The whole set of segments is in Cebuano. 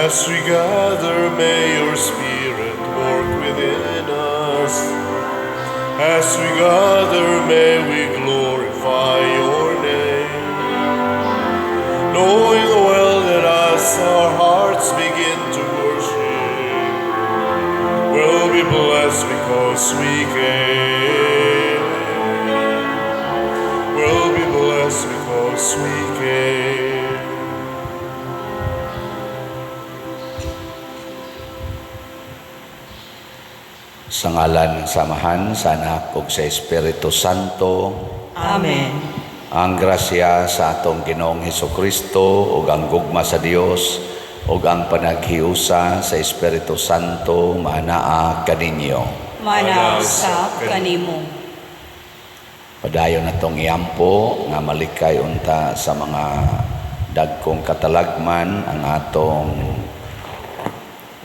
As we gather, may your Spirit work within us. As we gather, may we glorify your name. Knowing well that as our hearts begin to worship, we'll be blessed because we came. We'll be blessed because we came. Sa ngalan ng Amahan, sa Anak ug sa Espiritu Santo. Amen. Ang grasya sa atong Ginoong Hesukristo ug ang gugma sa Dios ug ang panaghiusa sa Espiritu Santo maanaa kaninyo. Maanaa usab kanimo. Padayon natong iampo nga malikay unta sa mga dagkong katalagman ang atong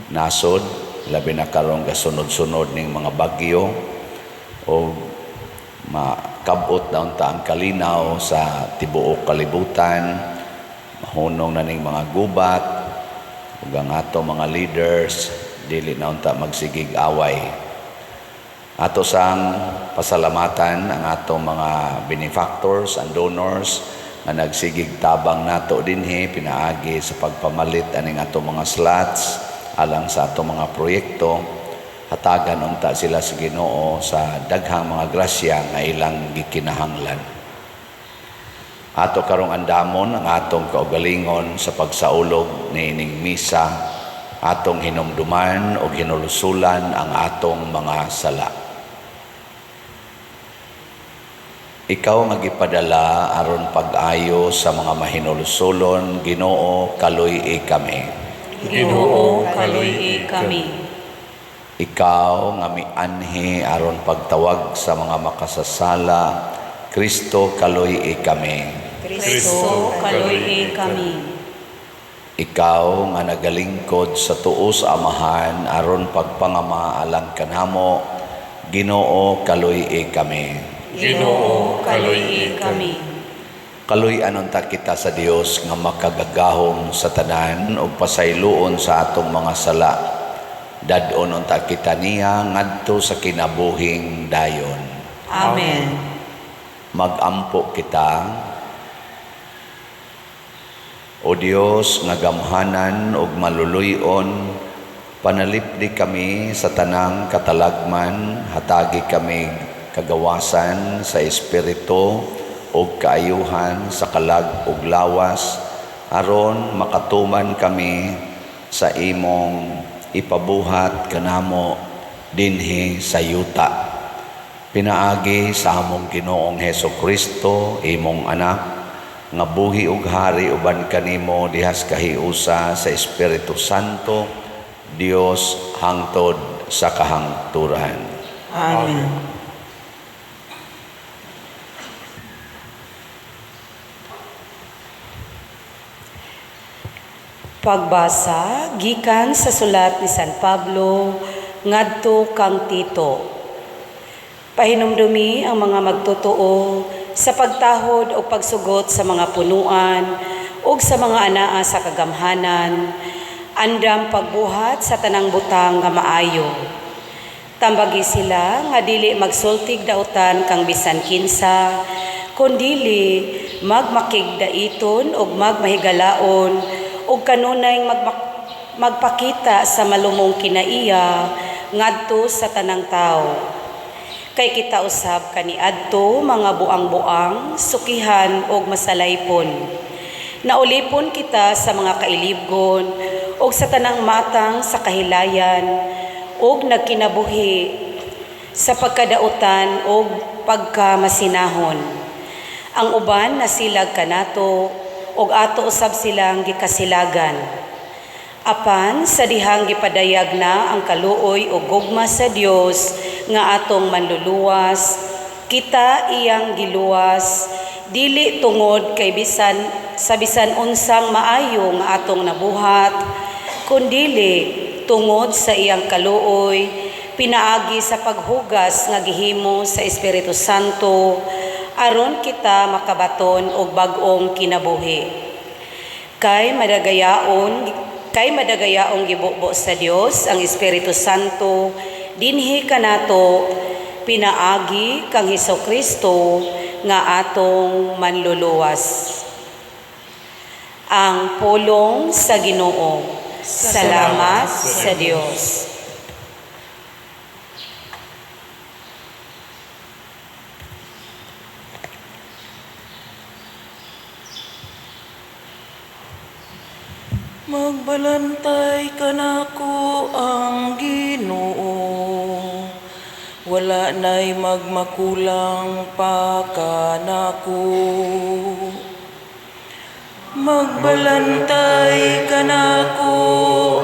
nasod, labi na karong gasunod-sunod ning mga bagyo o makabot na unta ang kalinaw sa tibuok kalibutan, mahunong na ning mga gubat ug ang ato mga leaders dili na unta magsigig away. Ato sang pasalamatan ang atong mga benefactors and donors nga nagsigig tabang nato dinhi pinaagi sa pagpamalit aning atong mga slots alang sa atong mga proyekto. Hatagan unta sila sa Ginoo sa daghang mga grasya nga ilang gikinahanglan. Ato karong andamon ang atong kaugalingon sa pagsaulog niining misa, atong hinumduman o hinulusulan ang atong mga sala. Ikaw nga gipadala aron pag-ayo sa mga mahinulsulon, Ginoo, kaluy-i kami. Ginoo, kaluy-i kami. Ikaw nga mianhi aron pagtawag sa mga makasasala, Kristo, kaluy-i kami. Kristo, kaluy-i kami. Ikaw nga nagalingkod sa tuo sa Amahan aron pagpangama alang kanamo, Ginoo, kaluy-i kami. Ginoo, kaluy-i kami. Kaluy-an unta kita sa Dios nga makagagahom sa tanan ug pasayloon sa atong mga sala. Dad-on unta kita niya ngadto sa kinabuhing dayon. Amen. Magampo kita. O Dios nga gamhanan ug maluluy-on, panalipdi kami sa tanang katalagman, hatagi kami kagawasan sa espiritu ug kaayuhan sa kalag ug lawas, aron makatuman kami sa imong ipabuhat kanamo dinhi sa yuta. Pinaagi sa among Ginoong Heso Kristo, imong anak, nga buhi ug hari uban kanimo dihas kahiusa sa Espiritu Santo, Dios hangtod sa kahangturan. Amen. Pagbasa gikan sa sulat ni San Pablo ngadto kang Tito. Pahinumdumi ang mga magtotoo sa pagtahod o pagsugot sa mga punuan ug sa mga anaa sa kagamhanan, andam pagbuhat sa tanang butang nga maayo. Tambagi sila nga dili magsultig dautan kang bisan kinsa, kundili magmakigdaiton ug magmahigalaon ug kanunay magpakita sa malumong kinaiya ngadto sa tanang tawo. Kay kita usab kaniadto mga buang-buang, sukihan ug masalaypon. Naulipon kita sa mga kailibgon ug sa tanang matang sa kahilayan ug nagkinabuhi sa pagkadautan ug pagkamasinahon. Ang uban nasilag kanato ug ato usab silang gikasilagan. Apan sa dihang gipadayag na ang kaluoy ug gugma sa Dios nga atong manluluwas, kita iyang giluwas dili tungod kay bisan sa bisan unsang maayo nga atong nabuhat, kundili tungod sa iyang kaluoy, pinaagi sa paghugas nga gihimo sa Espiritu Santo, aron kita makabaton og bag-ong kinabuhi. Kay madagayaong gibubo sa Dios ang Espiritu Santo dinhi kanato pinaagi kang Hesukristo nga atong manluluwas. Ang pulong sa Ginoo. Salamat sa Dios. Magbalantay kanako ang Ginoo. Wala na'y magmakulang pa kanako. Magbalantay kanako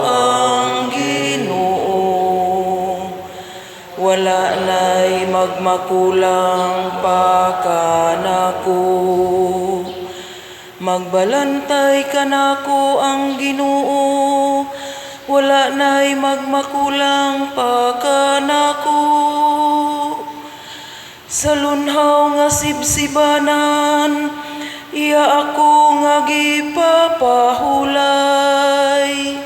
ang Ginoo. Wala na'y magmakulang pa kanako. Magbalantay kanako ang Ginoo, wala na'y magmakulang pa kanako. Sa lunhaw nga sibsibanan, iya ako nga gipapahulay.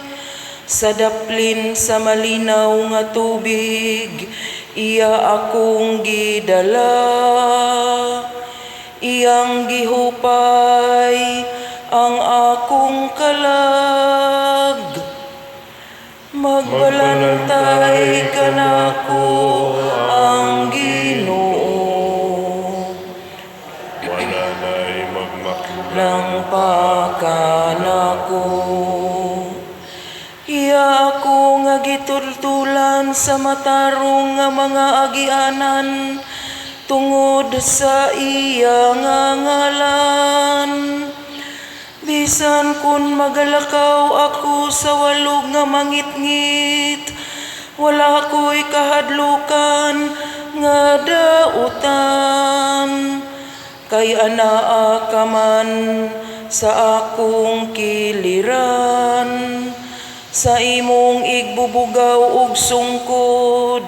Sa daplin sa malinaw nga tubig, iya akong gidala. Iyang gihupay ang akong kalag. Magbalantay kanako ang Ginoo. Wala na'y magmakulang Lang pa kanako. Iya ako nga gitultulan sa matarong nga mga agianan tungod sa iya nga ngalan. Bisan kun magalakaw ako sa walog nga mangitngit, wala ko'y kahadlukan nga dautan. Kay anaa ka man sa akong kiliran, sa imong igbubugaw ug sungkod,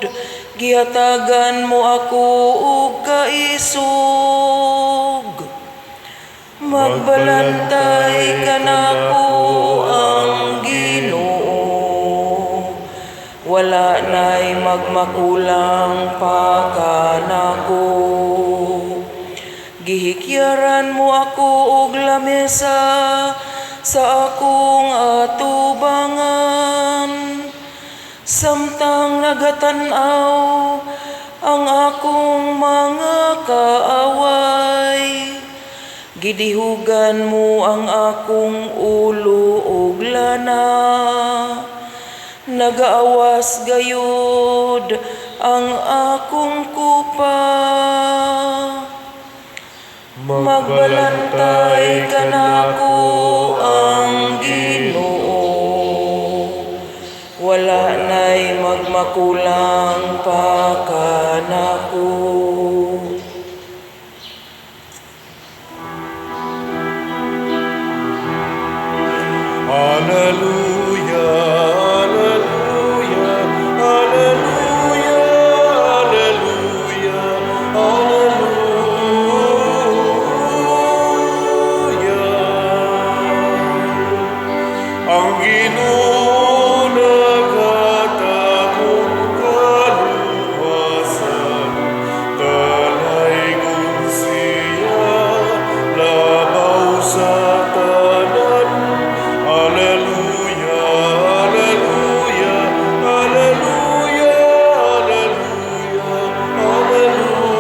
gihatagan mo ako og kaisog. Magbalantay kanako ang Ginoo. Wala na'y magmakulang pa kanako. Gihikyaran mo ako og lamesa sa akong atubangan. Samtang nagatan-aw ang akong mga kaaway, gidihugan mo ang akong ulo og lana. Nagaawas gayud ang akong kupa. Magbalantay kanako ang Ginoo. Wala na'y magmakulang pa kanako. Alleluia, alleluia, alleluia, alleluia, alleluia. Ang Ginoo nagatakong kaluwasan, dalaygon siya, labaw sa tanan. Alleluia, alleluia, alleluia, alleluia, alleluia.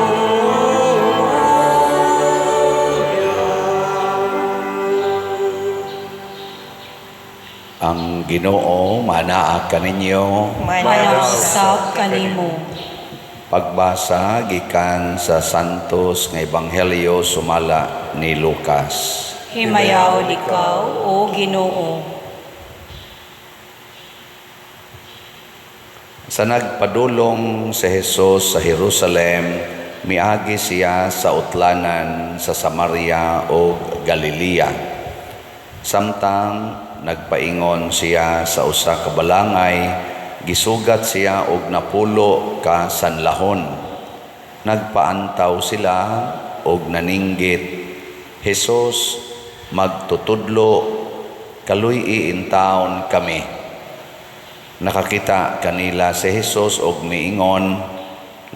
Ang Ginoo manaa kaninyo. Manausap kanimo. Pagbasa gikan sa Santos nga Ebanghelyo sumala ni Lucas. Himayaon ikaw, o Ginoo. Sa nagpadulong si Jesus sa Jerusalem, miagi siya sa utlanan sa Samaria o Galilea. Samtang Nagpaingon siya sa usa ka balangay, gisugat siya og 10 ka sanlahon. Nagpaantaw sila og naninggit, "Jesus, magtutudlo, kaluy-i intawon kami." Nakakita kanila si Jesus og miingon,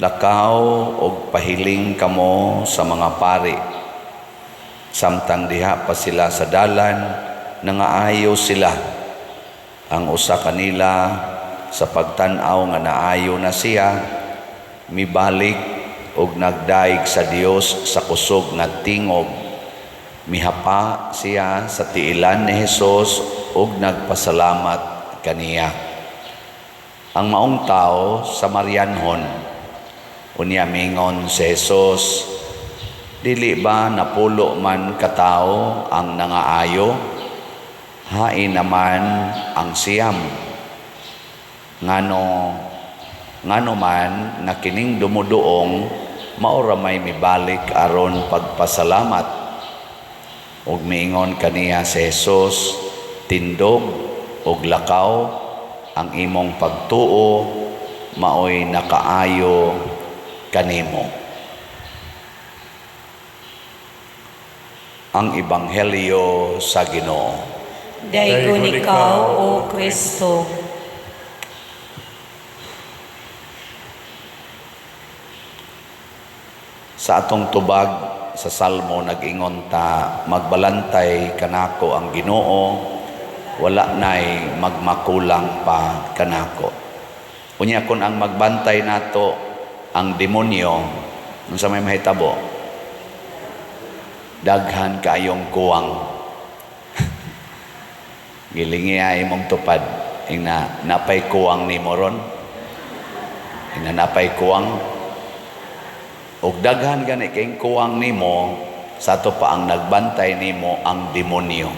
"Lakaw og pahiling kamo sa mga pari." Samtang diha pa sila sa dalan, nangaayo sila. Ang usa kanila, sa pagtan-aw nga naayo na siya, mibalik og nagdaig sa Dios sa kusog nga tingog. Mihapa siya sa tiilan ni Jesus ug nagpasalamat kaniya. Ang maong tao, Samarianhon. Unya mingon si Jesus, "Dili ba 10 man katao ang nangaayo? Hain naman ang 9? Ngano man nga kining dumuduong mao ra may mibalik aron pagpasalamat?" Ug miingon kaniya si Jesus, "Tindog ug lakaw, ang imong pagtuo maoy nakaayo kanimo." Ang Ebanghelyo sa Ginoo. Daygon ikaw, O Kristo. Sa atong tubag sa Salmo, nag-ingon ta, "Magbalantay kanako ang Ginoo, wala nay magmakulang pa kanako." Unya kun ang magbantay nato ang demonyo, unsa may mahitabo? Daghan kaayong kuwang. Gilingi ay imong tupad, ingna napay kuwang nimo ron. Ingna napay kuwang. Og daghan gani kay kuwang nimo, sa ato pa ang nagbantay nimo ang demonyo.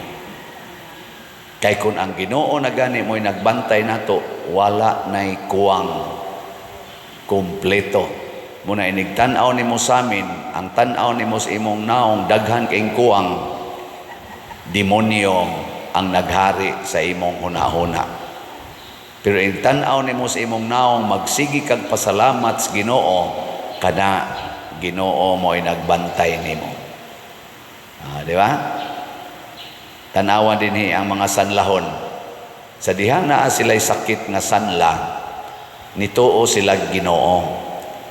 Kay kun ang Ginoo na gani mo'y nagbantay nato, wala nay kuwang. Kompleto. Muna inig tan-aw nimo sa amin, ang tan-aw nimo sa imong naong daghan kay kuwang, demonyo ang naghari sa imong hunahuna. Pero inig tan-aw nimo sa imong naong magsigi kag pasalamat sa Ginoo, kana Ginoo mo'y nagbantay nimo. Di ba? Tan-awan dinhi ang mga sanlahon. Sa dihang naa sila'y sakit nga sanla, nituo sila Ginoo.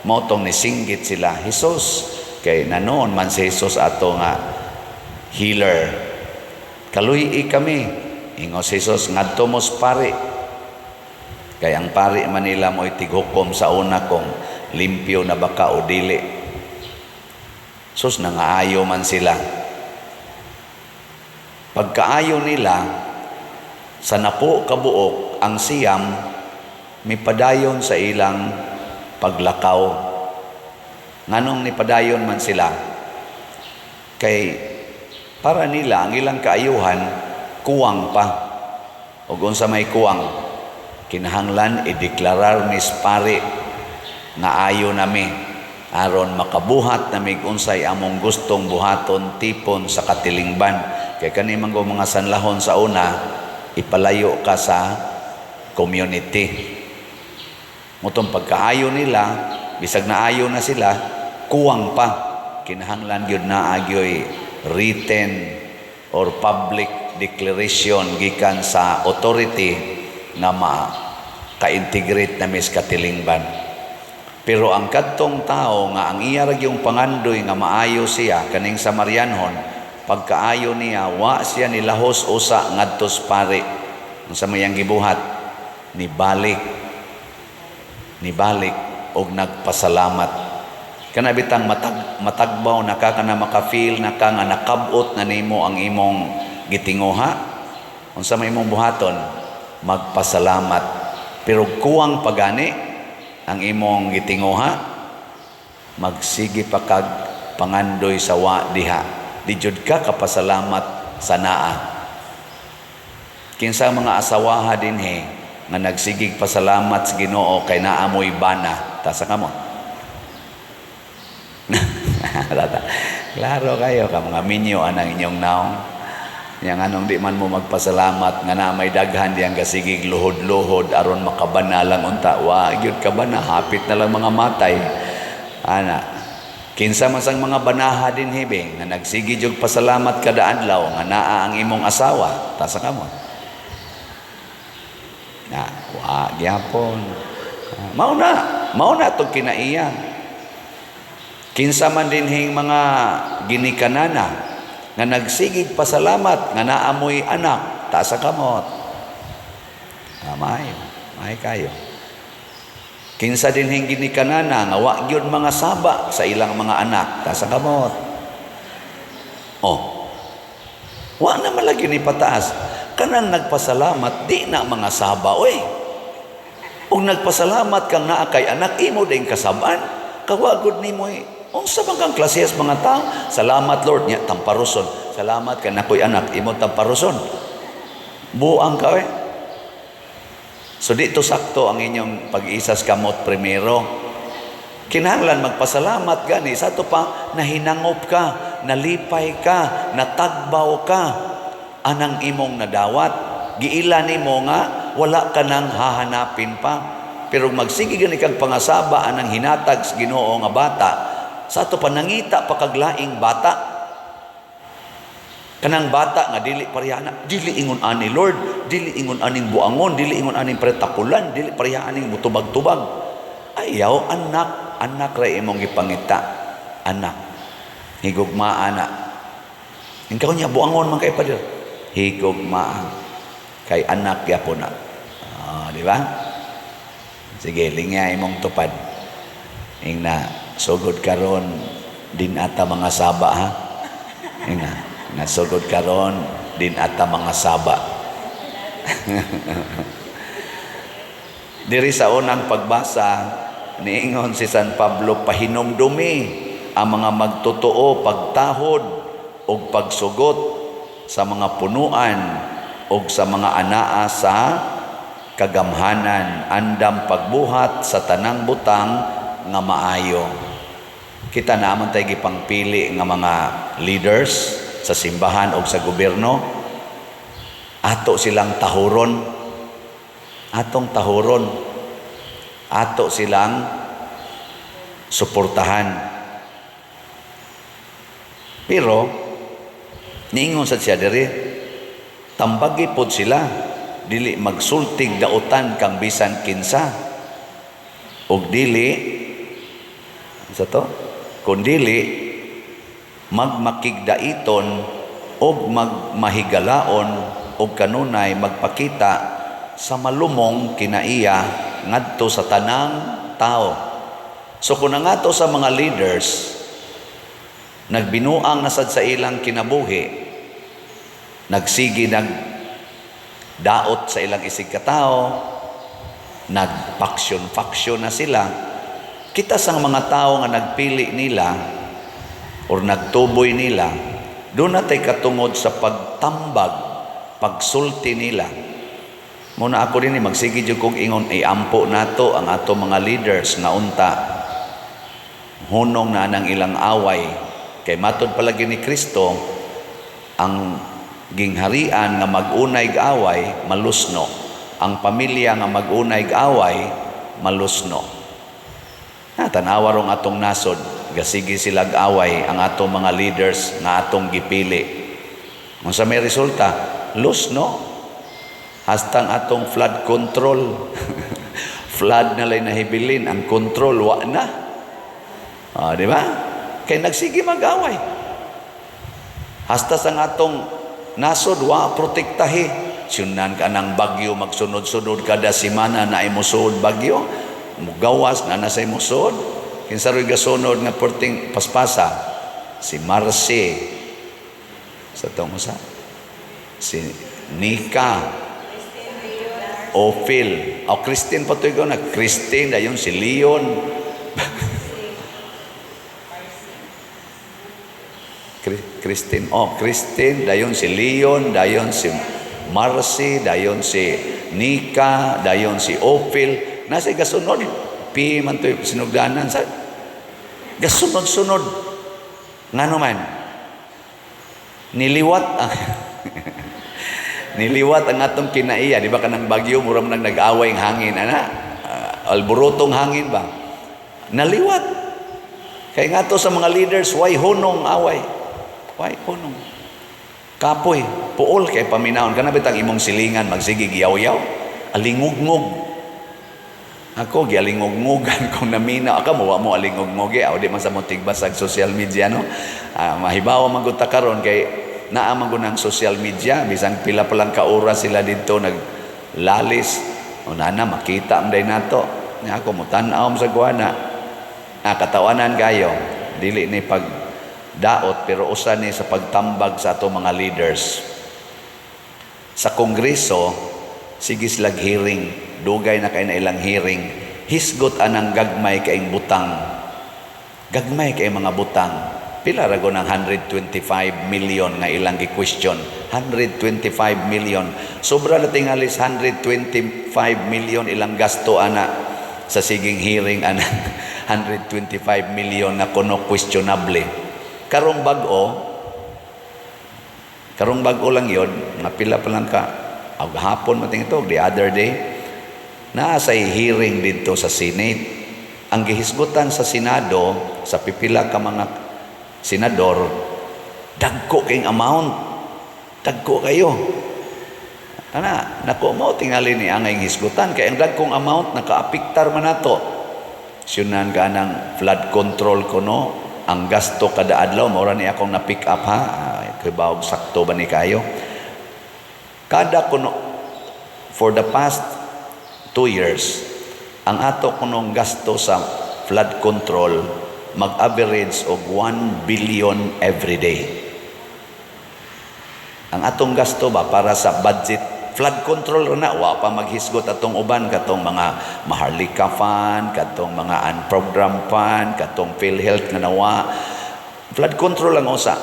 Mao tong nisinggit sila, "Jesus," kay nanoon man si Jesus ato nga healer. "Kaluy-i kami." Ingon si Jesus, "Ngadto mos pari." Kay ang pari Manila mo'y tighukom sa una kung limpyo na baka o dili. Sus, nangaayo man sila. Pagkaayo nila, sa 10 kabuok, ang 9, mipadayon sa ilang paglakaw. Nganong nipadayon man sila? Kay para nila ang ilang kaayuhan, kuwang pa. O kung sa may kuwang, kinahanglan ideklarar mis pari nga ayo nami aron makabuhat nami unsay among gustong buhaton tipon sa katilingban. Kay kani man go mga sanlahon sa una, ipalayo ka sa community. Mutong pagkaayo nila, bisag naayo na sila, kuwang pa. Kinahanglan gyud naa gyoy written or public declaration gikan sa authority nga ma-ka-integrate na mis katilingban. Pero ang kadtong tao nga ang iya ra gyung pangandoy nga maayo siya, kaning Samarianhon, pagkaayo niya, wa siya nilahos usa ngadtos pari. Unsa may iyang gibuhat? Nibalik. Nibalik og nagpasalamat. Kana bitang matagbaw na ka, kana maka-feel na ka nga nakabot na nimo ang imong gitinguha. Unsa may imong buhaton? Magpasalamat. Pero kuwang pagani ang imong gitinguha, magsige pa kag pangandoy sa wa diha. Di jud ka kapasalamat sa naa. Kinsa mga asawaha dinhi nga nagsigig pasalamat sa Ginoo kay naa moy bana, tasa kamo. Klaro kayo ka mga minyo anang inyong naong. Yang anong di man mo magpasalamat nga na may daghan diyang gasigig luhod-luhod aron makabana lang unta? Wa gyud ka bana, hapit na lang mga matay ana. Kinsa man sang mga banaha din hibing nga nagsigi jud pasalamat kada adlaw nga naa ang imong asawa? Tasa kamot na, wa gyapon. Mao na tong kinaiya. Kinsa man dinhing mga ginikanana nga nagsigig pasalamat nga naamoy anak? Taas sa kamot. Ah, maayo, maayo kayo. Kinsa dinhing ginikanana nga wa gyud mga saba sa ilang mga anak? Taas sa kamot. Oh, wa na man lagi ni pataas. Kanang nagpasalamat, di na mga saba, oy. Ug nagpasalamat kang naa kay anak, imo din kasaban, kawagod nimo eh. Unsa man kang klase mga tao? "Salamat, Lord," nya tamparuson. "Salamat kay nakoy anak," imo tamparuson. Buang ka eh. So dito sakto ang inyong pag-isas kamot primero. Kinahanglan magpasalamat gani sa ato pa nahinangop ka, nalipay ka, natagbaw ka anang imong nadawat. Giila nimo nga wala ka nang hahanapin pa. Pero magsige gani kang pangasaba anang hinatag sa Ginoo nga bata, sa ato pa nangita pa kag laing bata. Kanang bata nga dili pareha na, dili ingon ani, Lord, dili ingon aning buangon, dili ingon aning pretapulan, dili pareha aning mutubag-tubag. Ayaw, anak, anak ra imong gipangita. Anak. Higugmaa na. Ikaw niya buangon man kay pader. Higugmaa. Kay anak gyapon na. Ah, di ba? Sige, lingya imong tupad. Ingna, sugod karon din ata mga saba ha. Ingna, nasugod karon din ata mga saba. Diri sa unang pagbasa, niingon si San Pablo, pahinumdumi ang mga magtotoo pagtahod ug pagsugot sa mga punuan ug sa mga anaa sa kagamhanan, andam pagbuhat sa tanang butang nga maayo. Kita naman tayo gipangpili nga mga leaders sa simbahan o sa gobyerno. Ato silang tahuron. Atong tahuron. Ato silang suportahan. Pero niingon sa siya diri, tambagi pod sila dili magsultig dautan kang bisan kinsa ug dili sa to kundili magmakigdaiton og magmahigalaon og kanunay magpakita sa malumong kinaiya ngadto sa tanang tao. So kung nangato sa mga leaders nagbinuang nasad sa ilang kinabuhi, nagsigi nag daot sa ilang isig katao, nagpaksyon-faksyon na sila, kita sang mga tao nga nagpili nila or nagtuboy nila, doon natay katungod sa pagtambag, pagsulti nila. Muna ako din magsige jud kog ingon, iampo nato ang ato mga leaders nga unta hunong na nang ilang away, kay matod palagi ni Kristo, ang gingharian nga mag-unay away malusno, ang pamilya nga mag-unay away malusno. Na tanawa rong atong nasod, gasigi silag away ang atong mga leaders nga atong gipili. Unsa may resulta? Lusno. Hastang atong flood control. Flood na lay nahibilin, ang control wa na. Ah, di ba? Kay nagsige mag-away. Hasta sa atong nasod wa protektahi. Syunan ka ng bagyo, magsunod-sunod kada semana na imusod bagyo. Mugawas na nasa imusod. Kinsa ro'y gasunod nga perting paspasa? Si Marcy. Sa tong usa? Si Nika. Ophil. O Christine pa to na. Christine, dayon si Leon. Christine. Oh, Christine, dayon si Leon, dayon si Marcy, dayon si Nika, dayon si Ophil. Nasa gasunod. Pi man to sinugdanan sa gasunod-sunod. Ngano man? Niliwat ang Niliwat ang atong kinaiya, di ba kanang bagyo mura man nang nag-away ang hangin ana? Alborotong hangin ba? Naliwat. Kay nga to sa mga leaders, why hunong away? Why hunong? Kapoy, puol kay paminawon kana bitang imong silingan magsige giyaw-yaw, alingugngog. Ako gialingugnugan kung namina ka mo wa mo alingugngog eh, di man sa mo tigbasag social media, no. Mahibaw man gud ta karon kay naa man gud ang social media, bisan pila pa lang ka oras sila didto naglalis o nana makita man day nato. Nya ako mo tan-aw sa guana. Katawanan kayo, dili ni pag daot pero usa ni sa pagtambag sa ato mga leaders. Sa Kongreso, sige silag hearing, dugay na kay na ilang hearing, hisgot anang gagmay kaing butang. Gagmay kay mga butang. Pila ra ng 125 million nga ilang gi-question. 125 million. Sobra na tingalis 125 million ilang gasto ana sa siging hearing ana 125 million na kuno questionable. Karong bag-o lang yon, nga pila pa lang ka og hapon mating ito, the other day, naa sa hearing dito sa Senate. Ang gihisgutan sa Senado, sa pipila ka mga senador, dagko kayong amount. Dagko kayo. Ana, nako mo tingali ni angay hisgutan kay ang dagkong amount nakaapektar man nato. Siyunan ka ng flood control kuno, ang gasto kada adlaw mao ra ni akong na pick up ha. Kay bawog sakto ba ni kayo? Kada kuno for the past 2 years, ang ato kunong gasto sa flood control mag-average og 1 billion every day. Ang atong gasto ba para sa budget flood control ra na, wa pa maghisgot atong uban katong mga Maharlika Fund, katong mga unprogrammed fund, katong PhilHealth nga nawa. Flood control lang usa.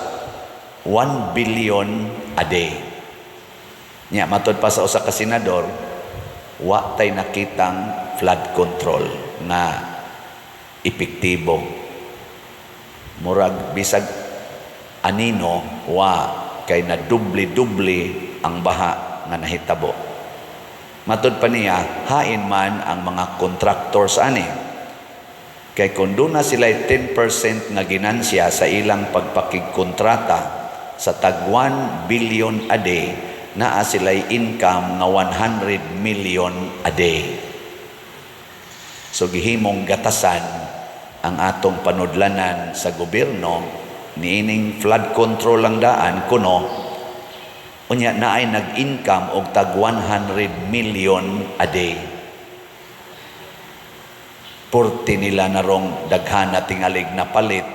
1 billion a day. Nya matod pa sa usa ka senador, wa tay nakitang flood control nga epektibo. Murag bisag anino wa kay na dubli-dubli ang baha nga nahitabo. Matod pa niya, hain man ang mga contractors ani. Kay kung doon na sila 10% nga ginansya sa ilang pagpakigkontrata sa tag 1 billion a day, naa sila'y income nga 100 million a day. So gihimong gatasan ang atong panudlanan sa gobyerno niining flood control lang daan kuno, unya naay nag-income og tag 100 million a day. Purti nila narong daghana tingalig na palit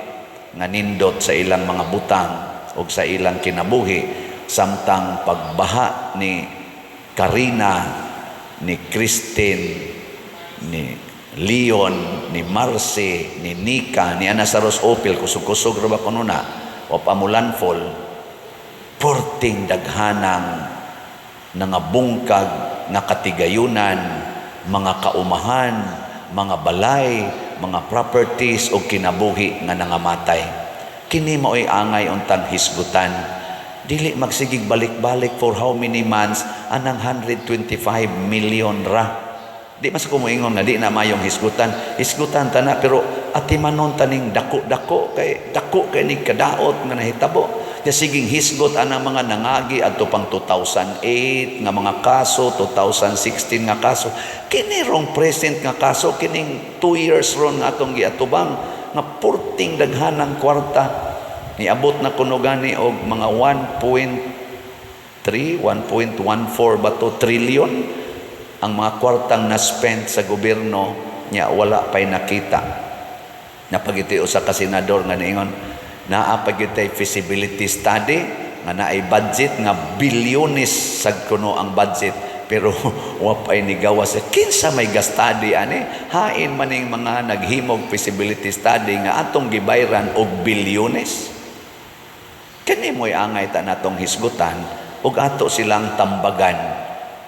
nga nindot sa ilang mga butang o sa ilang kinabuhi samtang pagbaha ni Karina, ni Christine, ni Leon, ni Marce, ni Nika, ni Ana Saros Opil, kusog-kusog ra ba kuno na, o pamulanfol, porting daghanang nangabungkag nga katigayunan, mga kaumahan, mga balay, mga properties o kinabuhi nga nangamatay. Kini mao'y angay untang hisgutan. Dili magsigig balik-balik for how many months anang 125 million ra. Di mas ko moingon nga di na mayong hisgutan. Hisgutan ta na pero atimanon taning dako-dako kay dako kay ni kadaot nga nahitabo. Kaya siging hisgot anang mga nangagi adto pang 2008 nga mga kaso, 2016 nga kaso. Kini rong present nga kaso kining 2 years ron nga atong giatubang nga purting daghanang kwarta, niabot na kuno gani og mga 1.3, 1.14 ba to trillion ang mga kwartang na-spend sa gobyerno nya wala pa'y nakita. Napagiti usa ka senador nga niingon naa pa gyud tay feasibility study nga naay budget nga bilyones sad kuno ang budget pero wa pa'y nigawas. Kinsa may ga-study ani? Hain maning mga naghimog feasibility study nga atong gibayran og bilyones. Kini mo'y angay ta natong hisgutan ug ato silang tambagan.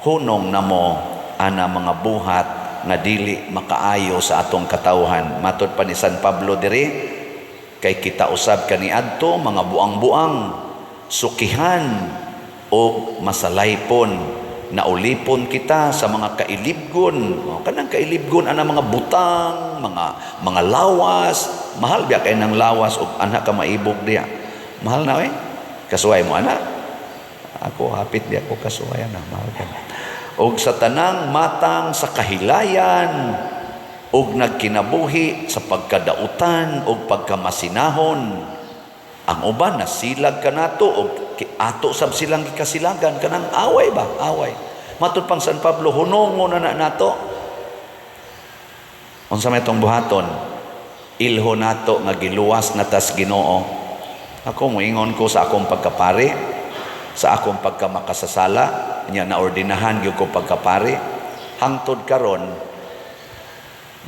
Hunong namo ana mga buhat nga dili makaayo sa atong katawhan. Matod pa ni San Pablo diri, kay kita usab kaniadto mga buang-buang, sukihan. Og masalaypon, naulipon kita sa mga kailibgon. O, kanang kailibgon ana, mga butang, mga lawas. Mahal biya kay ng lawas og ana ka maibog diya. Mahal na, eh. Kasuway mo ana? Ako, hapit di ako kasuway ana, mahal ka. Og sa tanang matang sa kahilayan og nagkinabuhi sa pagkadautan og pagkamasinahon. Ang uban nasilag kanato og ato sab silang gikasilagan, kanang away ba, away. Matud pang San Pablo, hunongon na na nato. Unsa may itong buhaton? Ilho nato nga giluwas na tas Ginoo. Ako, moingon ko sa akong pagkapari, sa akong pagkamakasasala nya, naordinahan gyud ko pagkapari, hangtod karon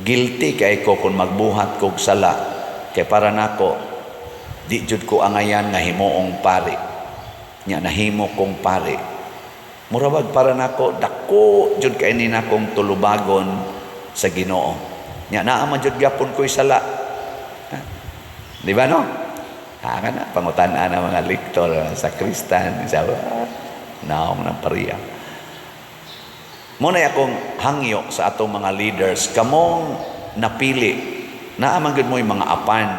guilty kay ko kung magbuhat kog sala, kay para nako di jud ko angayan nga himuong pari nya nahimo kong pari. Murabag para nako dako jud kay ni nakong tulubagon sa Ginoo nya naa man jud gyapon ko'y sala. Ha? Di ba, no? Ha, kana pangutan-an ang mga lektor sa kristan sa naong ng pariya. Mo na akong hangyo sa atong mga leaders, kamong napili, naa man gyud mo'y mga apan,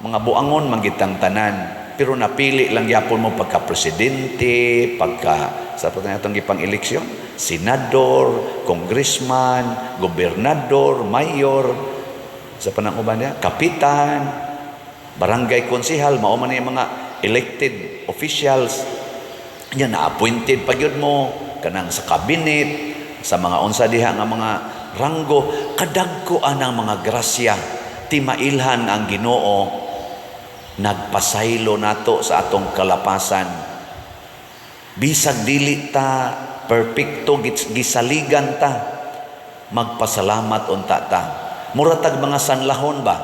mga buangon man gitang tanan, pero napili lang gyapon mo pagka presidente, pagka sa pa atong gipang eleksyon, senador, congressman, gobernador, mayor, sa panang uban niya, kapitan, barangay konsehal, mao man yung mga elected officials. Nya na-appointed pa gyud mo kanang sa cabinet, sa mga unsa diha nga mga ranggo, kadagko anang mga grasya. Timailhan ang Ginoo nagpasaylo nato sa atong kalapasan. Bisag dili ta perpekto, gisaligan ta, magpasalamat unta ta. Mura tag mga sanlahon ba?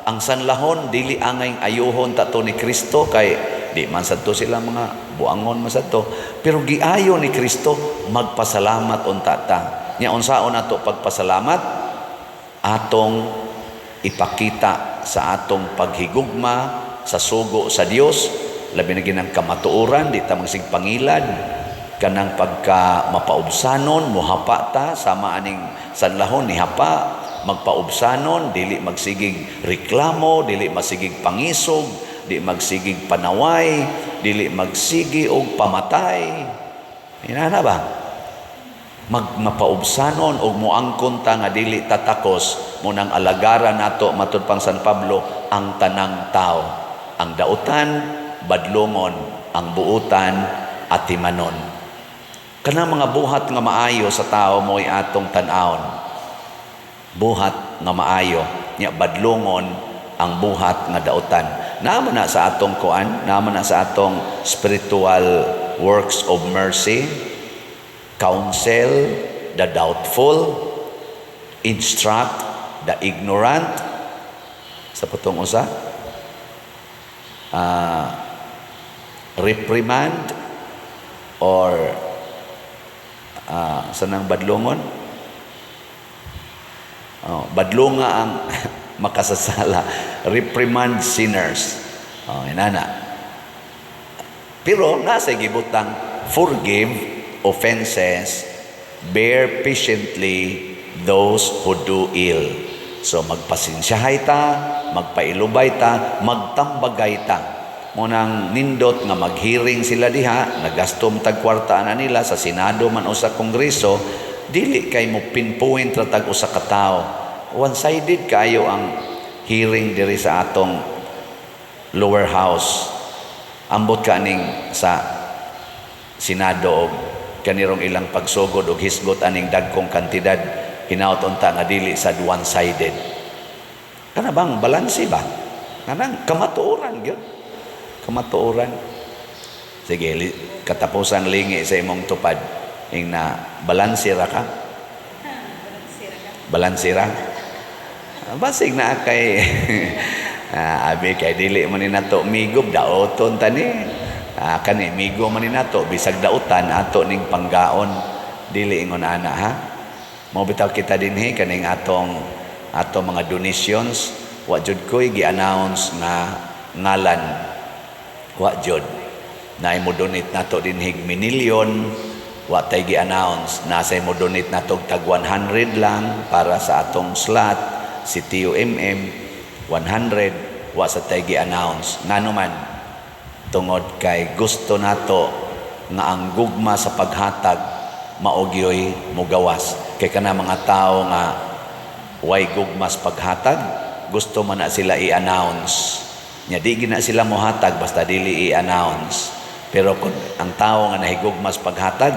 Ang sanlahon dili angay ayuhon ta to ni Kristo kay di man sadto sila, mga buangon man sadto, pero giayo ni Kristo, magpasalamat unta ta. Nya unsaon nato pagpasalamat? Atong ipakita sa atong paghigugma sa sugo sa Dios, labi na ginang kamatuoran, di ta magsig pangilad, kanang pagka mapaubsanon, muhapa ta sama aning sanlahon ni hapa, magpaubsanon, dili magsigig reklamo, dili masigig pangisog, di magsigig panaway, dili magsigi og pamatay. Inana ba, magmapaubsanon og moangkon ta nga dili tatakos mo nang alagaran nato, matud pang San Pablo, ang tanang tao. Ang dautan badlongon, ang buutan atimanon. Kanang mga buhat nga maayo sa tao mo'y atong tan-awon, buhat nga maayo, nya badlongon ang buhat nga dautan. Naa man na sa atong kuan, naa man na sa atong spiritual works of mercy: counsel the doubtful, instruct the ignorant, sa putong usa, reprimand or sa nang badlongon. Oh, badlonga ang makasasala, reprimand sinners. Oh, inana. Pero nasa gibutang forgive offenses, bear patiently those who do ill. So magpasensyahay ta, magpailubay ta, magtambagay ta. Munang nindot nga maghearing sila diha, nagastom tag kwarta na nila sa Senado man o sa Kongreso, dili kay mo pinpoint ra tag usa ka tawo. One-sided kayo ang hearing diri sa atong lower house. Ambot kaning sa Senado og kanirong ilang pagsugod og hisgot aning dagkong kantidad, hinaut unta nga dili sa one-sided. Kana bang balanse ba? Kanang kamatuoran gyud. Kamatuoran. Sige, katapusan lingi sa imong tupad. Ing na balanse ra ka. Balanse ra. Basig na kay abi kay dili man ni nato migob, daoton tani. Kani migo man ni nato, bisag dautan ato ning panggaon, dili ingon ana, ha. Mao bitaw kita dinhi, kaning atong mga donations, wa jud koy gi-announce nga ngalan, wa jud. Naay mo donate nato dinhig minilyon, wa tay gi-announce. Nasay mo donate nato tag 100 lang para sa atong slot, si TUMM 100, wa sa tay gi-announce. Ngano man? Tungod kay gusto nato nga ang gugma sa paghatag mao gyoy mugawas. Kay kana mga tao nga way gugma sa paghatag, gusto man na sila i-announce. Nya di gina sila mohatag basta dili i-announce. Pero kung ang tao nga nahigugma sa paghatag,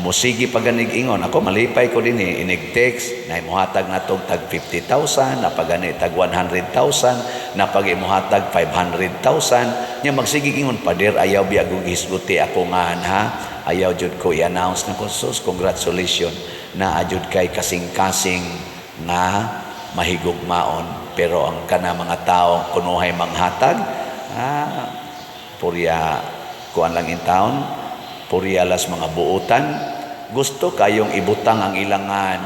musigi pa ganig ingon, "Ako malipay ko dinhi," inig text, na mohatag natog tag 50,000, na pagani tag 100,000, na pag imuhatag 500,000, nya magsige ingon, "Pader, ayaw biya kog hisguti ako ngan ha, ayaw jud ko i-announce na ko." Sus, congratulations, naa jud kay kasing-kasing nga mahigugmaon. Pero ang kana mga tao kunuhay manghatag, purya kuan lang in town, purya las mga buutan, gusto kayong ibutang ang ilangan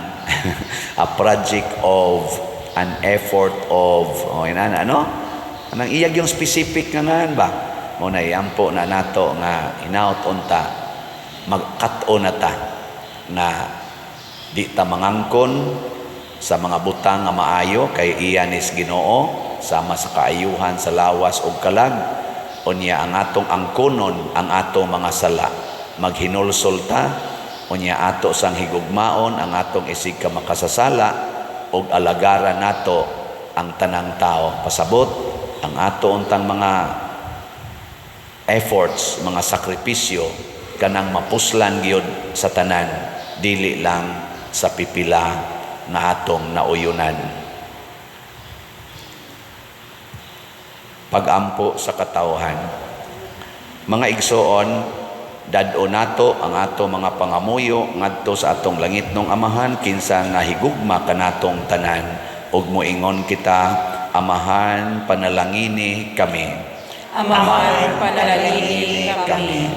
a project of an effort of, oh, ina ano anang iyag yung specific nga ngan ba. Mo na iampo na nato nga inaot unta magkat-o na ta nga di ta mangangkon sa mga butang nga maayo kay iya nis Ginoo, sama sa kaayuhan sa lawas ug kalag. Unya ang atong angkonon ang atong mga sala, maghinulsol ta, unya ato sang higugmaon ang atong isig ka makasasala ug alagaran nato ang tanang tao. Pasabot ang ato untang mga efforts, mga sakripisyo, kanang mapuslan gyud sa tanan, dili lang sa pipila nga atong nauyunan. Pagampo sa katawhan. Mga igsoon, dad-o nato ang ato mga pangamuyo ngadto sa atong langitnong Amahan, kinsa nga higugma kanatong tanan, ug moingon kita: Amahan, panalangini kami. Amahan, panalangini kami.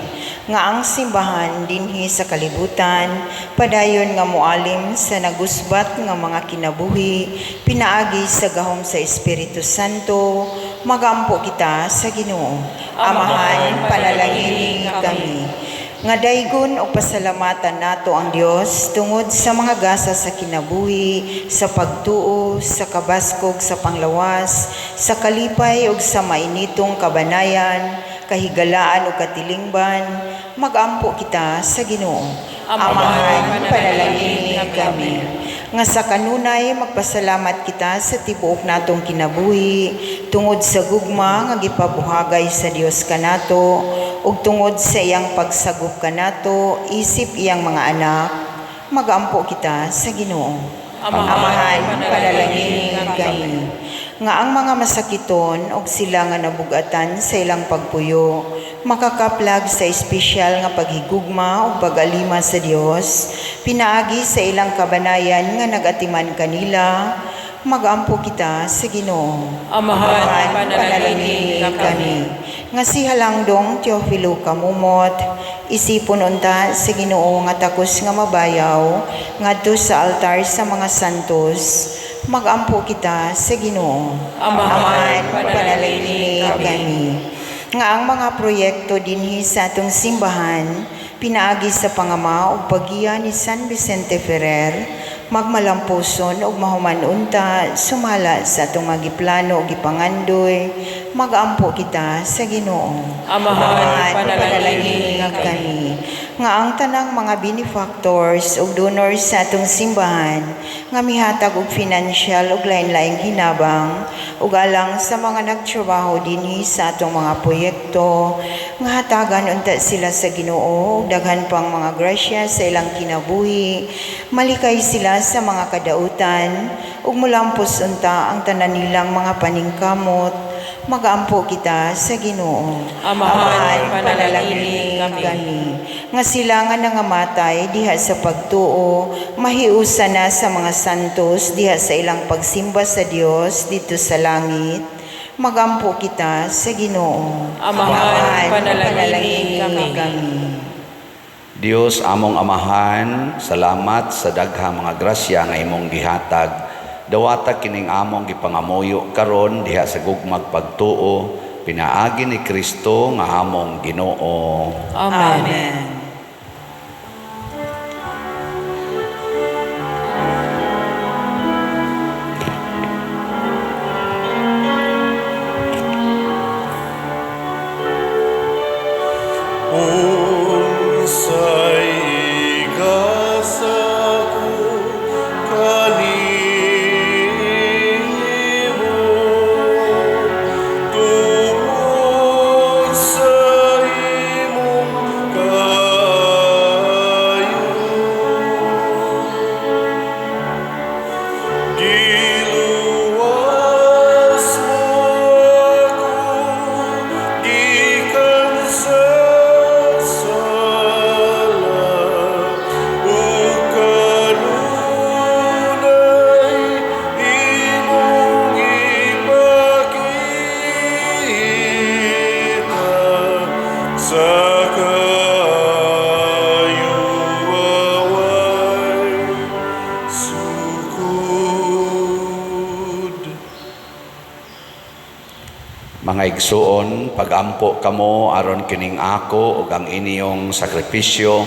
Nga ang simbahan dinhi sa kalibutan padayon nga moalim sa nagusbat nga mga kinabuhi pinaagi sa gahom sa Espiritu Santo, magampo kita sa Ginoo. Amahan, panalangini kami. Nga daygon o pasalamatan nato ang Dios tungod sa mga gasa sa kinabuhi, sa pagtuo, sa kabaskog sa panglawas, sa kalipay ug sa mainitong kabanayan, kahigalaan ug katilingban, magampo kita sa Ginoo. Amahan, panalangini kami. Nga sa kanunay magpasalamat kita sa tibuok natong kinabuhi tungod sa gugma nga gipabuhagay sa Dios kanato ug tungod sa iyang pagsagop kanato isip iyang mga anak, magampo kita sa Ginoo. Amahan, panalangini kami. Nga ang mga masakiton og sila nga nabugatan sa ilang pagpuyo makakaplag sa espesyal nga paghigugma ug pag-alima sa Dios pinaagi sa ilang kabanayan nga nagatiman kanila, magampo kita sa Ginoo. Amahan, panalangini kami. Nga si Halangdong Teofilo Camomot isipon unta sa Ginoo nga takos nga mabayaw ngadto sa altar sa mga santos, magampo kita sa Ginoo. Amahan, panalangini kami. Nga ang mga proyekto dinhi sa atong simbahan pinaagi sa pangama ug paggiya ni San Vicente Ferrer magmalampuson ug mahuman unta sumala sa atong magiplano ug gipangandoy, magampo kita sa Ginoo. Amahan, panalangini kami. Nga ang tanang mga benefactors ug donors sa atong simbahan nga mihatag og financial ug lain-laing hinabang ug alang sa mga nagtrabaho dinhi sa atong mga proyekto, nga hatagan unta sila sa Ginoo og daghan pang mga grasya sa ilang kinabuhi, malikay sila sa mga kadautan ug mulampos unta ang tanan nilang mga paningkamot, magampo kita sa Ginoo. Amahan, panalangini kami. Nga sila nga nangamatay diha sa pagtuo, mahiusa na sa mga santos diha sa ilang pagsimba sa Dios dito sa langit, magampo kita sa Ginoo. Amahan, panalangini kami. Dios among Amahan, salamat sa daghang mga grasya nga imong gihatag. Dawata kining among gipangamuyo karon diha sa gugmag pagtuo Pinaagi ni Kristo nga among Ginoo. Amen. Amen. Unsay igasa ko kanimo tungod sa imong kaayo? Giluwas mo ako gikan sa sala, ug kanunay imong ipakita sa kaayo walay sukod. Mga igsuon, pagampo kamo aron kining ako ug ang inyong sakripisyo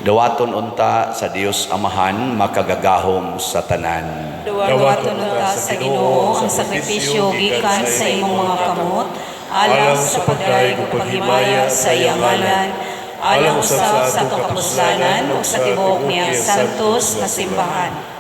dawaton unta sa Dios Amahan makagagahom sa tanan. Dawaton unta sa Ginoo ang sakripisyo gikan sa imong mga kamot, alang sa pagdayeg ug paghimaya sa iyang ngalan, alang usab sa atong kapuslanan ug sa tibuok niyang santos nga simbahan.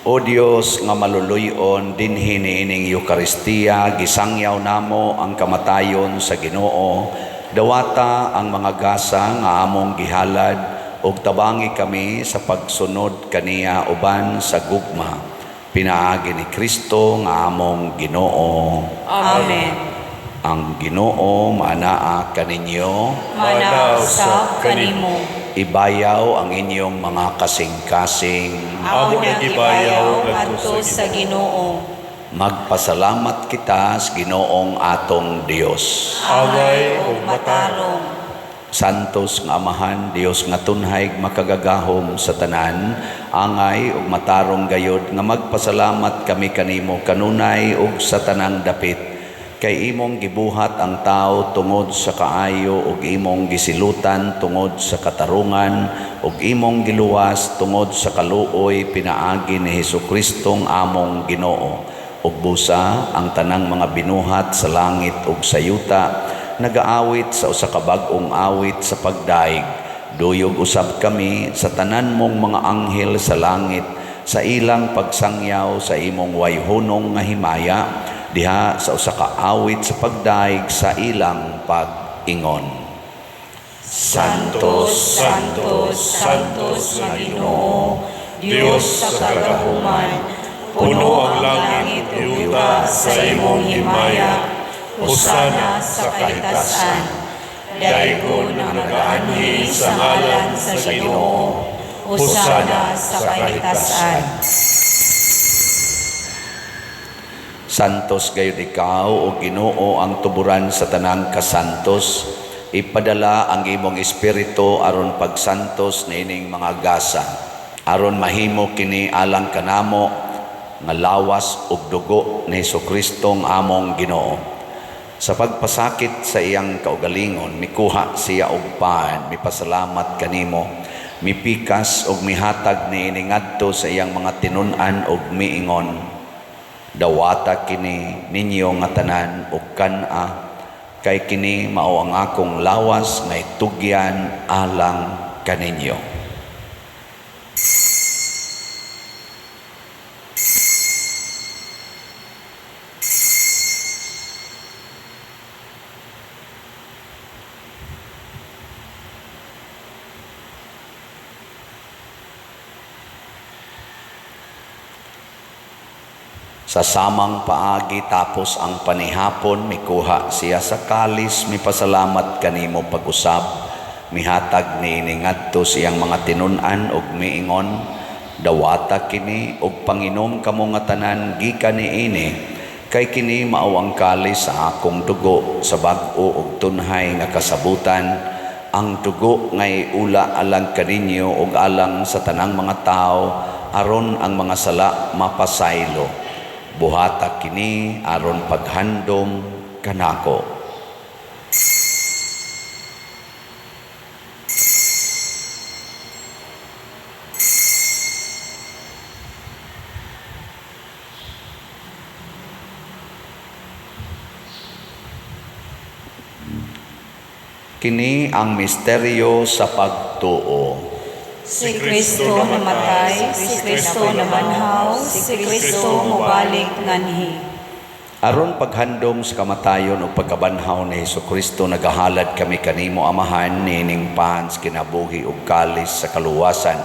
O Dios nga maluluyon, dinhi niining Eukaristiya gisangyaw namo ang kamatayon sa Ginoo. Dawata ang mga gasa nga among gihalad ug tabangi kami sa pagsunod kaniya uban sa gugma. Pinaagi ni Kristo nga among Ginoo. Amen. Ang Ginoo maanaa kaninyo. Manaa usab kanimo. Ibayaw ang inyong mga kasing-kasing. Amo nang ibayaw ngadto sa Ginoo. Magpasalamat kita sa Ginoong atong Dios. Angay ug matarong. matarong. Santos nga Amahan, Dios nga tunhay makagagahom sa tanan, angay ug matarong gayod nga magpasalamat kami kanimo kanunay ug sa tanang dapit, kay imong gibuhat ang tao tungod sa kaayo ug imong gisilutan tungod sa katarungan ug imong giluwas tungod sa kaluoy pinaagi ni Hesus Kristong among Ginoo. Ug busa ang tanang mga binuhat sa langit ug sa yuta nagaawit sa usa ka bag-ong awit sa pagdaig. Duyog usab kami sa tanan mong mga anghel sa langit sa ilang pagsangyaw sa imong wayhunong nga himaya diha sa usa ka awit sa pagdaig sa ilang pag-ingon. Santos, Santos, Santos nga Ginoo, Dios sa kagahuman, puno ang langit ug yuta sa imong himaya. Hosana sa kahitasan. Daygon ang nagaanhi sa ngalan sa Ginoo. Hosana sa kahitasan. Santos gayud ikaw o Ginoo, ang tuburan sa tanang kasantos. Ipadala ang imong espiritu aron pagsantos niining mga gasa, aron mahimo kini alang kanamo nga lawas ug dugo ni Hesukristo ang among Ginoo. Sa pagpasakit sa iyang kaugalingon, mikuha siya og pan, mipasalamat kanimo, mipikas og mihatag niini ngadto sa iyang mga tinun-an og miingon: "Dawata kini ninyo nga tanan og kan-a, kay kini mao ang akong lawas nga itugyan alang kaninyo." Sa samang paagi, tapos ang panihapon, mikuha siya sa kalis, mipasalamat kanimo pag-usab, mihatag niini ngadto sa iyang mga tinun-an ug miingon: "Dawata kini ug panginom kamo nga tanan gikan niini, kay kini mao ang kalis sa akong dugo sa bag-o ug tunhay nga kasabutan, ang dugo ngay ula alang kaninyo ug alang sa tanang mga tawo aron ang mga sala mapasaylo. Buhata kini aron paghandom kanako." Kini ang misteryo sa pagtuo. Si Kristo namatay, si Kristo nabanhaw, si Kristo mobalik nganhi. Aron paghandom sa kamatayon ug pagkabanhaw ni Hesukristo, nagahalad kami kanimo, Amahan, niining pan sa kinabuhi ug kalis sa kaluwasan.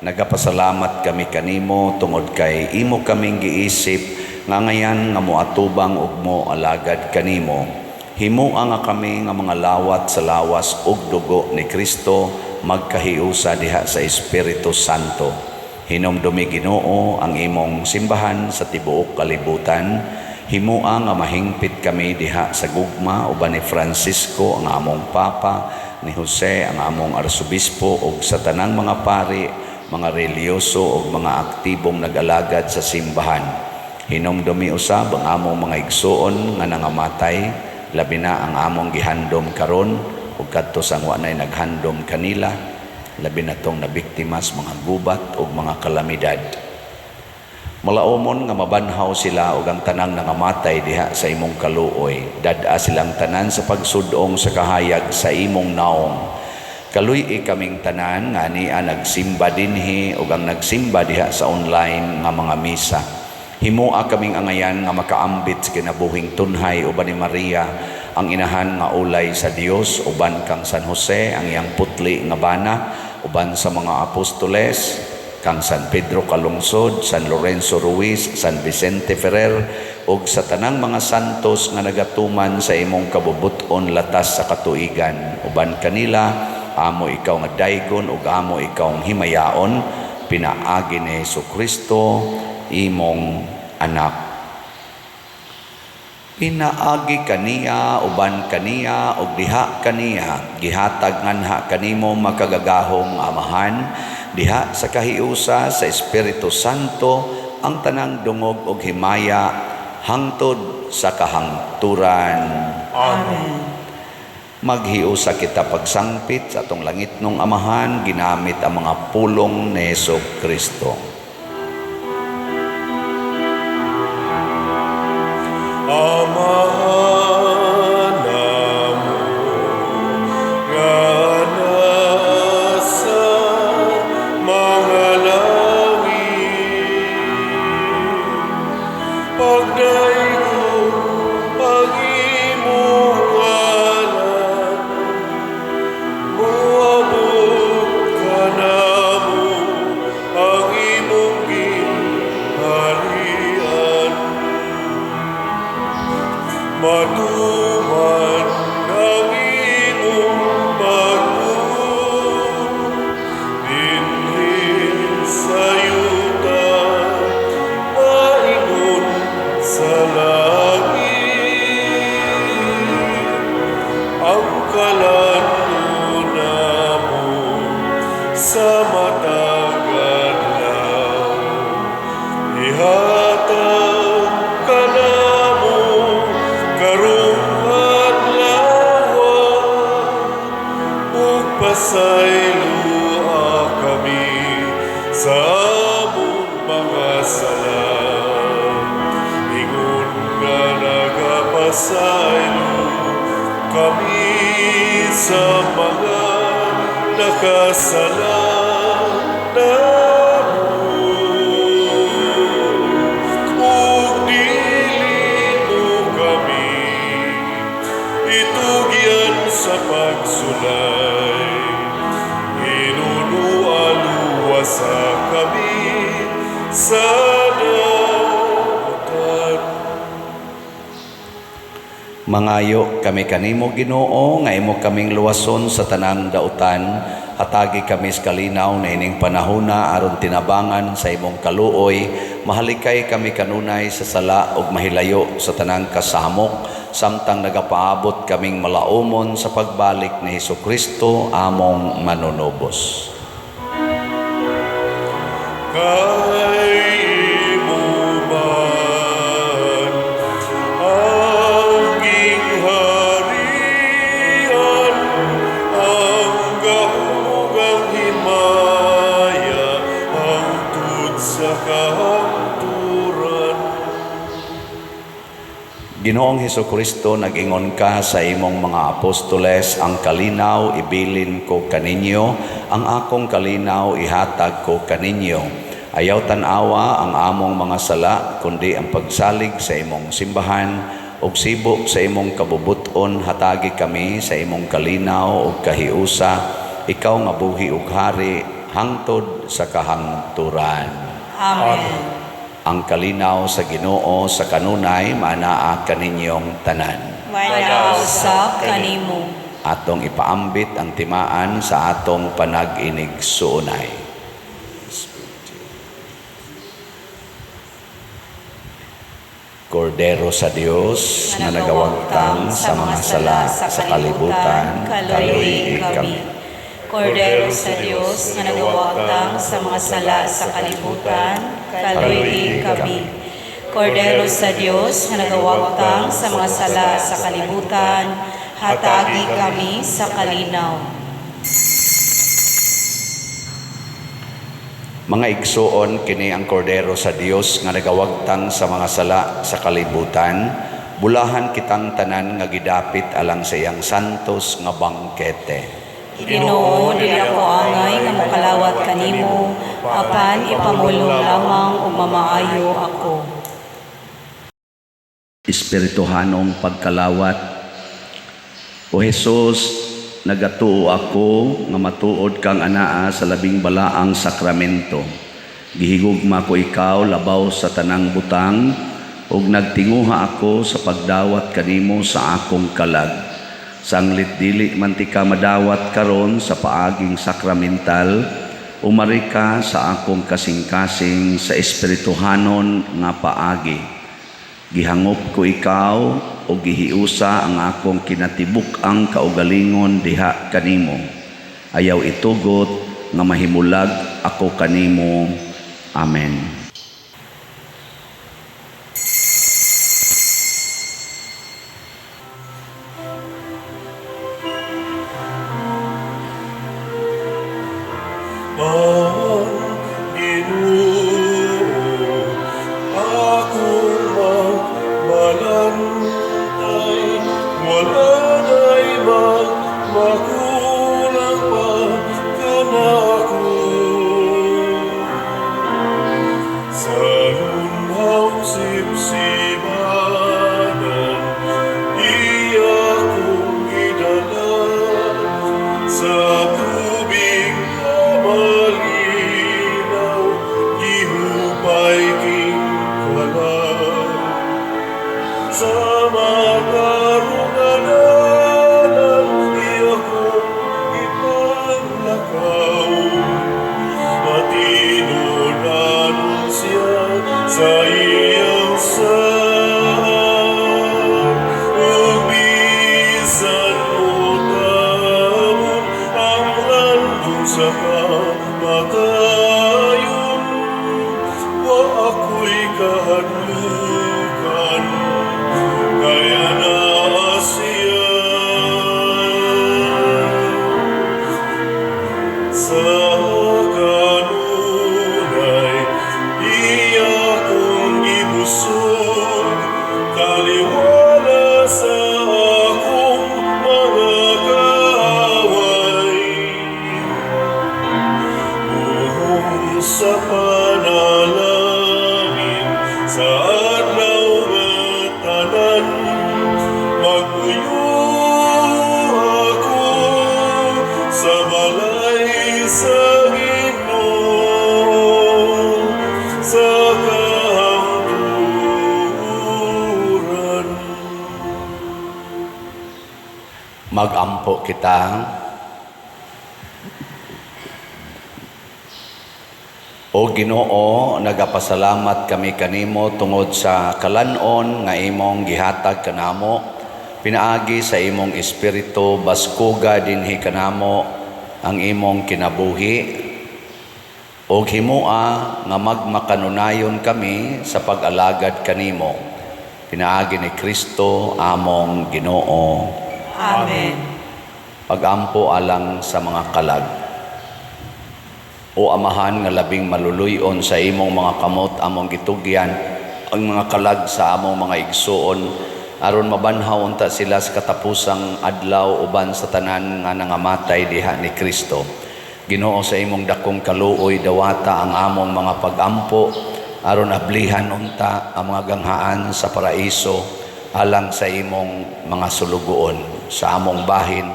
Nagapasalamat kami kanimo tungod kay imo kaming giisip nga angayan nga moatubang ug mo alagad kanimo. Himoa nga kami nga mga lawat sa lawas ug dugo ni Kristo magkahiusa diha sa Espiritu Santo. Hinumdumi, Ginoo, ang imong simbahan sa tibuok kalibutan. Himoa nga mahingpit kami diha sa gugma uban ni Francisco ang among Papa, ni Jose ang among Arsobispo ug sa tanang mga pari, mga relihiyoso ug mga aktibong nag-alagad sa simbahan. Hinumdumi usab ang among mga igsuon nga nangamatay, labi na ang among gihandom karon ug kadto sang wa nay naghandom kanila, labi na tong nabiktima sa mga gubat ug mga kalamidad. Malaumon nga mabanhaw sila ug ang tanang nangamatay diha sa imong kaluoy. Dad-a silang tanan sa pagsudong sa kahayag sa imong naong. Kaluy-i kaming tanan nga ania nagsimba dinhi ug ang nagsimba diha sa online nga mga misa. Himoa kaming angayan nga makaambit sa kinabuhing tunhay uban ni Maria, ang inahan nga ulay sa Dios, uban kang San Jose, ang iyang putli nga bana, uban sa mga apostoles, kang San Pedro Calungsod, San Lorenzo Ruiz, San Vicente Ferrer, ug sa tanang mga santos nga nagatuman sa imong kabubut-on latas sa katuigan. Uban kanila, amo ikaw nga daygon ug amo ikaw himayaon, pinaagi ni Hesus Kristo, imong anak. Pinaagi kaniya, uban kaniya, ug diha kaniya, gihatag nganha kanimo, makagagahom Amahan, diha sa kahiusa sa Espiritu Santo, ang tanang dungog ug himaya hangtod sa kahangturan. Amen. Maghiusa kita pagsangpit sa atong langitnong Amahan ginamit ang mga pulong ni Hesus Kristo. Amahan namo nga nasa mga langit, pagdaygon ang imong ngalan, moabot kanamo ang imong gingharian, matuman ang imong pagbuot dinhi sa yuta maingon sa langit. Ang kalan-on namo sa matag adlaw ihatag kanamo karong adlaw, ug pasayloa kami sa among mga sala, ingon nga nagapasaylo kami sa mga nakasala namo, ug dili mo kami itugyan sa pagsulay, hinunoa luwasa kami sa dautan. Mangayo kami kanimo, Ginoo, nga imo kaming luwason sa tanang dautan. Hatagi kami sa kalinaw niining panahona aron tinabangan sa imong kaluoy, mahalikay kami kanunay sa sala ug mahilayo sa tanang kasamok samtang nagapaabot kaming malaumon sa pagbalik ni Hesus Kristo among manunubos. Kay imo man ang gingharian, ang gahom ug ang himaya, hangtod sa kahangturan. Ginoong Hesukristo, nag-ingon ka sa imong mga apostoles, "Ang kalinaw ibilin ko kaninyo, ang akong kalinaw ihatag ko kaninyo." Ayaw tan-awa ang among mga sala, kundi ang pagsalig sa imong simbahan, ug sibo sa imong kabubuton, hatagi kami sa imong kalinaw ug kahiusa, ikaw nga buhi ug hari hangtod sa kahangturan. Amen. Ang kalinaw sa Ginoo sa kanunay maanaa kaninyong tanan. Manaa usab kanimo. Atong ipaambit ang timaan sa atong panag-inigsuonay. Kordero sa Dios nga nagawagtang sa mga sala sa kalibutan, kaluoyi kami. Kordero sa Dios nga nagawagtang sa mga sala sa kalibutan, kaluoyi kami. Kordero sa Dios nga nagawagtang sa mga sala sa kalibutan, hatagi kami sa kalinaw. Mga igsuon, kini ang Kordero sa Dios nga nagawagtang sa mga sala sa kalibutan. Bulahan kitang tanan nga gidapit alang sa iyang santos nga bangkete. Ginoo, dili ako angay nga mokalawat kanimo, apan ipamulong lamang ug mamaayo ako. Espirituhanong pagkalawat. O Jesus, nagatuo ako nga matuod kang anaa sa labing balaang sakramento. Gihigugma ko ikaw labaw sa tanang butang ug nagtinguha ako sa pagdawat kanimo sa akong kalag. Sanglit dili man tika madawat karon sa paaging sakramental, umari ka sa akong kasing-kasing sa espirituhanon nga paagi. Gihangop ko ikaw o gihiusa ang akong kinatibuk-ang kaugalingon diha kanimo. Ayaw itugot nga mahimulag ako kanimo. Amen. Ang Ginoo akong magbalantay, wala na'y magmakulang pa kanako. Sa lunhaw sipsibanan, iya kong gidala sa tubig nga malinaw, gihupay king kalag. Sa matarong nga dalan, iya kong gipanglakaw. Matinud-anon siya sa iyang saad. Ug bisan motabon ang landong sa kamatayon, wa ako'y kahadlukan, kay anaa siya. Sa kanunay, iya kong gibusog, taliwala sa akong mga kaaway. Buhong sa panalangin, sa adlaw nga tanan, magpuyo ako sa balay sa Ginoo, sa kahangturan. Magampo kita. O Ginoo, nagapasalamat kami kanimo tungod sa kalan-on nga imong gihatag kanamo. Pinaagi sa imong espiritu, baskuga dinhi kanamo ang imong kinabuhi. Og himua nga magmakanunayon kami sa pag-alagad kanimo. Pinaagi ni Kristo among Ginoo. Amen. Pagampo alang sa mga kalag. O Amahan nga labing maluluyon sa imong mga kamot among gitugyan ang mga kalag sa among mga igsuon Aron mabanhaw unta sila sa katapusang adlaw uban sa tanan nga nangamatay diha ni Kristo. Ginoo, sa imong dakong kaluoy, dawata ang among mga pagampo aron ablihan unta ang mga ganghaan sa paraiso alang sa imong mga sulugoon. Sa among bahin,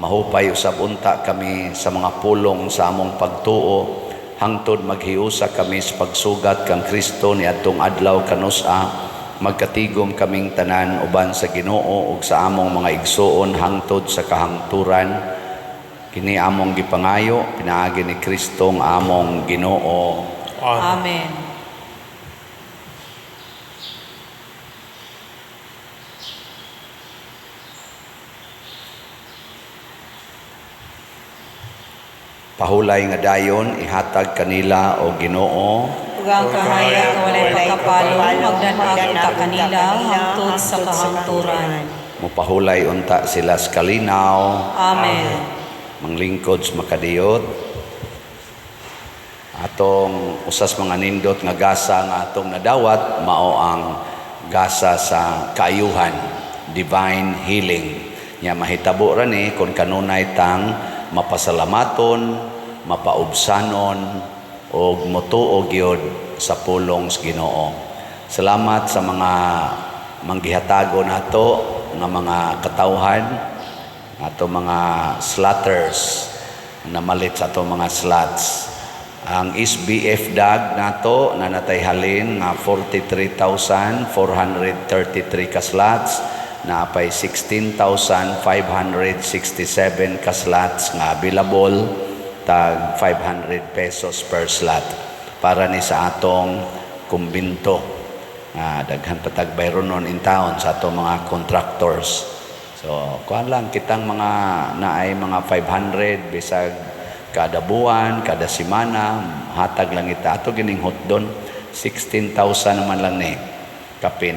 mahupay usab unta kami sa mga pulong sa among pagtuo hangtod maghiusa kami sa pagsugat kang Kristo niadtong adlaw kanus-a. Magkatigom kaming tanan uban sa Ginoo ug sa among mga igsuon hangtod sa kahangturan. Kini among gipangayo pinaagi ni Kristo ang among Ginoo. Amen. Amen. Pahulay nga dayon ihatag kanila o Ginoo Ug ang kahayag nga walay pagkapalo, magdan-ag unta kanila hangtod sa kahangturan. Mopahulay unta sila sa kalinaw. Amen. Manglingkod sa makadiyot. Atong usas mga nindot nga gasa nga atong nadawat mao ang gasa sa kaayuhan, divine healing. Nya mahitabo ra ni kung kanunay tang mapasalamaton, mapaubsanon og motuo gyud sa pulong sa Ginoo. Salamat sa mga manggihatago nato nga mga katawhan, ato mga slatters namalit sa ato mga slots. Ang SBF DAG nato nanatay halin nga 43,433 ka slots, naapay 16,567 ka slots nga available, tag 500 pesos per slot para ni sa atong kumbinto. Daghan patag bayronon in town sa atong mga contractors. So, kuan lang kitang mga naay mga 500 bisag kada buwan, kada semana, hatag lang ita. Ato gining hotdon, 16,000 naman lang ni kapin.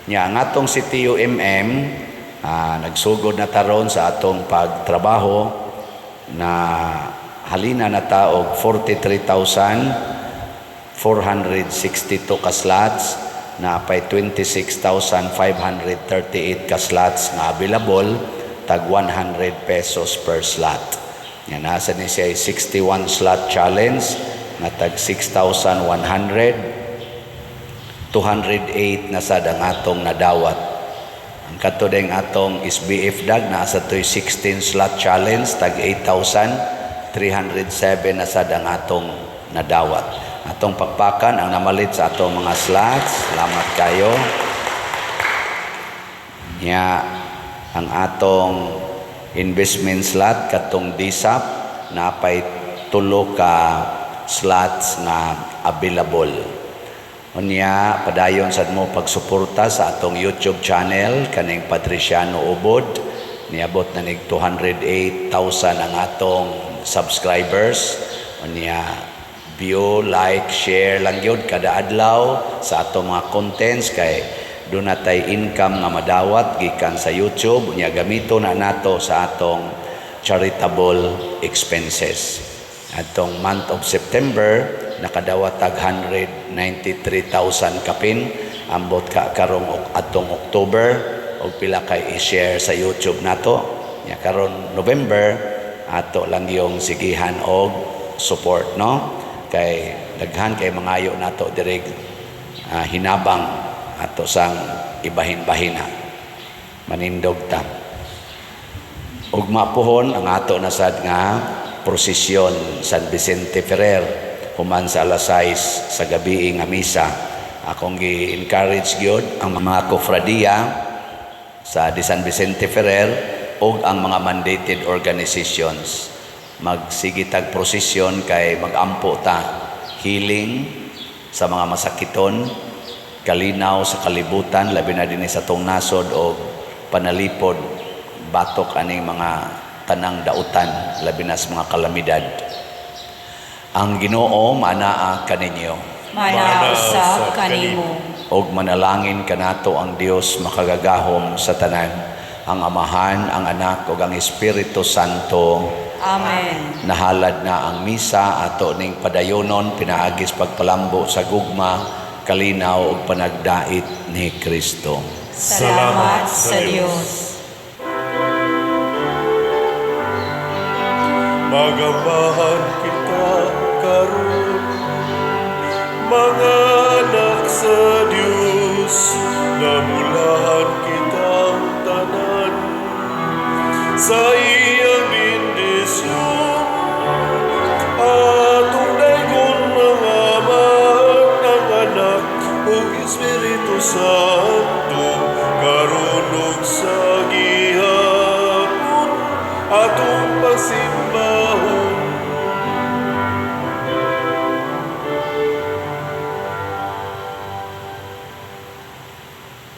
Nya ang atong si TUMM, nagsugod na taron sa atong pagtrabaho na halina na ta og 43,462 ka slots, na pay 26,538 ka slots nga available, tag 100 pesos per slot. Nga nasa ni siya 61 slot challenge nga tag 6,100, 208 na sad ang atong nadawat. Ang kadto ding atong SBF DAG nasa toy 16 slot challenge tag 8,307 na sad ang atong nadawat. Atong pakpakan ang namalit sa atong mga slots. Salamat kayo. Nya ang atong investment slot katong DSAP napay tulo ka slots nga available. Unya padayon sad mo pagsuporta sa atong YouTube channel kaning Patriciano Ubod. Niabot na nig 208,000 ang atong subscribers. Unya view, like, share lang gyud kada adlaw sa atong mga contents kay doon natay income nga madawat gikan sa YouTube. Unya gamito na nato sa atong charitable expenses. Atong month of September nakadawat tag 193,000 kapin. Ambot ka karong atong October og pila kay i-share sa YouTube nato. Nya karon November ato lang yung sigihan og support, no? Kay daghan kay mangayo nato diri, hinabang ato sang ibahin-bahina. Manindog ta. Ug mapuhon ang ato na sad nga prosesyon San Vicente Ferrer human sa alas 6 sa gabi nga misa. Akong gi-encourage gyud ang mga kofradiya sa di San Vicente Ferrer ug ang mga mandated organizations. Magsigitag prosesyon kay magampo ta healing sa mga masakiton, kalinaw sa kalibutan, labi na dinhi sa atong nasod og panalipod batok aning mga tanang dautan, labi na sa mga kalamidad. Ang Ginoo manaa kaninyo. Manaa usab kanimo. Og manalangin kanato ang Dios makagagahom sa tanan, ang Amahan, ang Anak ug ang Espiritu Santo. Amen. Nahalad na ang misa ato ning padayonon pinaagis pagpalambo sa gugma kalinaw ug panagdait ni Kristo. Salamat sa Dios. Magambahan kita karon, mga anak sa Dios, namulahan kitang tanan sa iyang bendisyon. Atong daygon ang Ama, ang Anak ug Espiritu Santo, karon ug sa gihapon, atong pagsimba.